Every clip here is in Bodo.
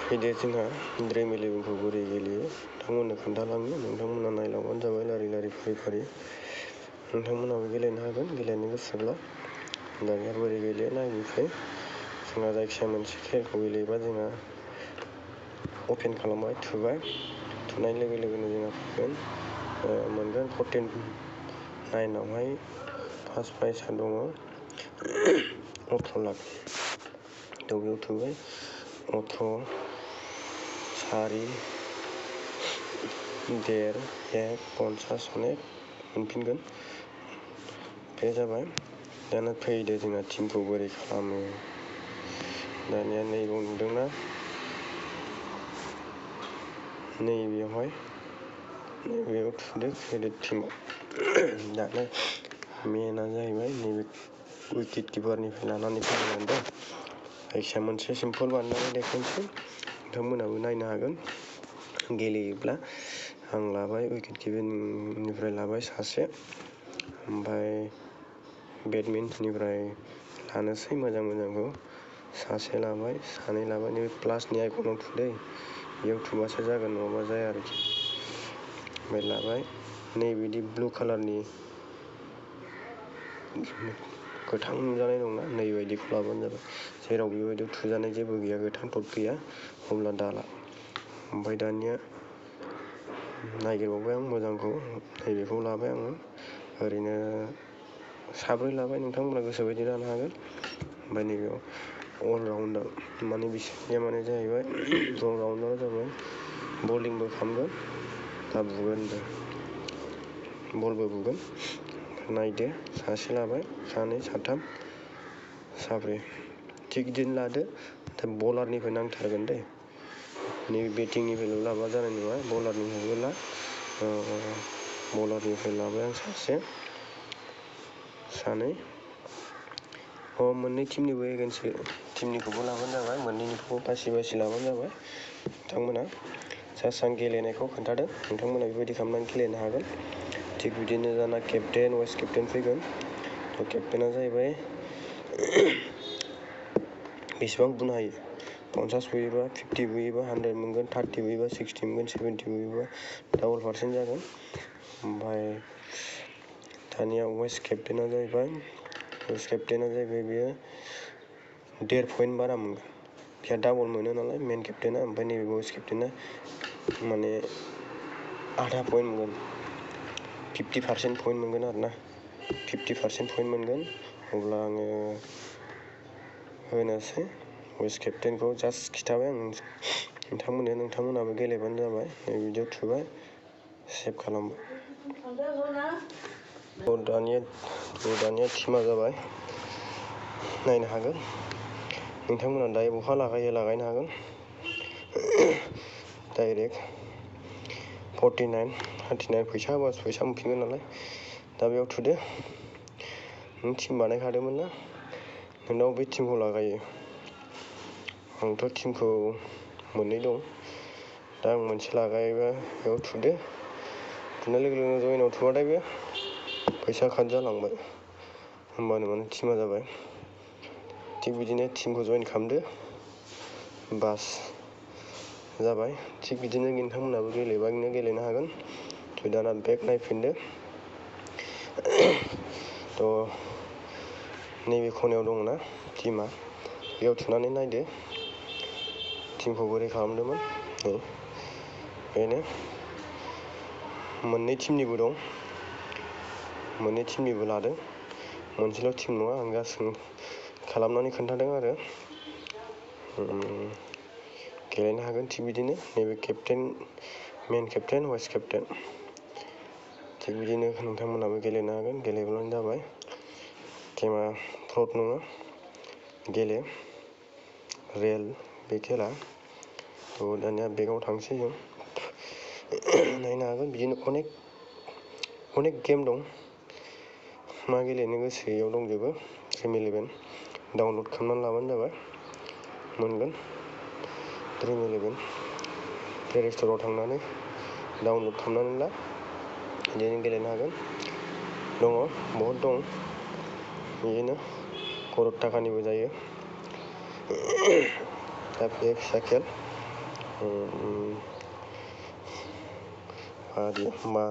फैदो जोंहा ड्रिम 11खौ बोरै गेलेयो नोंथांमोननो खोन्थालांनो नोंथांमोना नायलांबानो जाबाय लारि लारि फारि फारि नोंथांमोनाबो गेलेनो हागोन गेलेनो गोसोब्ला दानिया बोरै गेलेयो नायनोसै जोंहा जायखिजाया मोनसे खेलखौ गेलेयोबा जोंहा अपेन खालामबाय थुबाय थुनाय लोगो लोगोनो जोंहा फैगोन मोनगोन 49आवहाय फार्स्ट प्राइजआ दङ 18 लाख थ' बेयाव थुबाय 18 4 1.5 1 50 अनेक मोनफिनगोन बे जाबाय दाना फैदो जोंहा टिमखौ बोरै खालामो दानिया नैबाव नुदोंना नैबेयावहाय नैबेयाव थुदो फैदो टिमाव दाना मेना जाहैबाय नैबे उइकेट किपारनिफ्राय लानानै फैनांगोन दा जायखिया मोनसे सिम्पल बानायनानै देखायनोसै नोंथांमोनाबो नायनो हागोन गेलेयोब्ला आं लाबाय उइकेट किपारनिफ्राय लाबाय सासे ओमफ्राय बेडमिन्टननिफ्राय लानोसै मोजांखौ सासे लाबाय सानै लाबाय नैबे प्लासनि आइकनाव थुदो बेयाव थुबासो जागोन नङाबा जाया आरोखि ओमफ्राय लाबाय नैबिदि ब्लु कालारनि गोथां नुजानाय दंना नैबायदिखौ लाबानो जाबाय जेराव बेबायदियाव थुजानाय जेबो गैया गोथां डट गैया अब्ला दाला ओमफ्राय दानिया नागिरबावबाय आं मोजांखौ नैबेखौ लाबाय आङो ओरैनो साब्रै लाबाय नोंथांमोना गोसोबायदि लानो हागोन ओमफ्राय नैबेयाव अलराउन्डार माने बिसोरनिया माने जाहैबाय अलराउन्डारा जाबाय बलिंबो खालामगोन दा बुगोनबो बलबो बुगोन नायदो सासे लाबाय सानै साथाम साब्रै थिग बिदिनो लादो दा बलारनिफ्राय नांथारगोन दे नैबे बेटिंनिफ्रायल' लाबा जानाय नङा बलारनिफ्रायबो ला बलारनिफ्राय लाबाय आं सासे सानै मोननै टिमनिबो एगेन्स्ट टिमनिखौबो लाबानो जाबाय मोननैनिखौबो बासि लाबानो जाबाय नोंथांमोना जास्ट आं गेलेनायखौ खोन्थादों नोंथांमोना बेबायदि खालामनानै गेलेनो हागोन थिग बिदिनो दाना केप्टेन वाइस केप्टेन फैगोन केप्टेना जाहैबाय बेसेबां बुनो हायो 50 बुयोबा 50 बुयोबा 100 मोनगोन 30 बुयोबा 60 मोनगोन 70 बुयोबा डाबल पार्सेन्ट जागोन ओमफ्राय दानिया वाइस केप्टेना जाहैबाय बेयो 1.5 पइन्ट बारा मोनगोन बिहा डाबल मोनो नालाय मेन केप्टेना ओमफ्राय नैबे वाइस केप्टेना माने आधा पइन्ट मोनगोन 50% पइन्ट मोनगोन आरोना 50% पइन्ट मोनगोन अब्ला आङो होनोसै वाइस केप्टेनखौ जास्ट खिथाबाय आं नोंथांमोनाबो गेलेबानो जाबाय भिडिअ थुबाय सेभ खालामबाय दानिया टिमा जाबाय नायनो हागोन नोंथांमोना दायो बहा लागायनो हागोन डाइरेक्ट 49 39 फैसा होबासो फैसा मोनफिनगोन नालाय दा बेयाव थुदो नों टिम बानायखादोंमोन ना नोंनाव बे टिमखौ लागायो आंथ' टिमखौ मोननै दं दा आं मोनसे लागायोबा बेयाव थुदो थुनाय लोगो लोगोनो जयेनाव थुबाथाय बे फैसा काट जालांबाय होमबानो माने टिमा जाबाय थिग बिदिनो टिमखौ जयेन खालामदो बास जाबाय थिग बिदिनो नोंथांमोनाबो गेलेबानो गेलेनो हागोन दाना बेक नायफिनदो थ' नैबे खनायाव दङना टिमा बेयाव थुनानै नायदो टिमखौ बोरै खालामदोंमोन बेनो मोननै टिमनिबो दं मोननै टिमनिबो लादों मोनसेल' टिम नङा आं गासै खालामनानै खोन्थादों आरो गेलेनो हागोन थिग बिदिनो नैबे केप्टेन मेन केप्टेन वाइस केप्टेन थिग बिदिनो नोंथांमोनाबो गेलेनो हागोन गेलेब्लानो जाबाय गेमा फ्रड नङा गेले रियेल बे खेला थ' दानिया बेगाव थांसै जों नायनो हागोन बिदिनो अनेक गेम दं मा गेलेनो गोसो इयाव दंजोबो ड्रिम 11 डाउनलड खालामनानै लाबानो जाबाय मोनगोन ड्रिम 11 प्ले स्ट'राव थांनानै डाउनलड खालामनानै ला बिदिनो गेलेनो हागोन दङ बहुद दं बिदिनो खरब थाखानिबो जायो दा बे फिसा खेल होमबा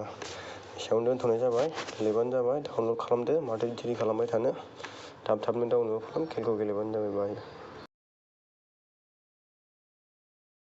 एसेयावनो दोनथ'नाय जाबाय। गेलेबानो जाबाय, डाउनलड खालामदो, माथो दिरि खालामबाय थानो। थाब थाबनो डाउनलड खालाम, खेलखौ गेलेबानो जाबाय। बाय।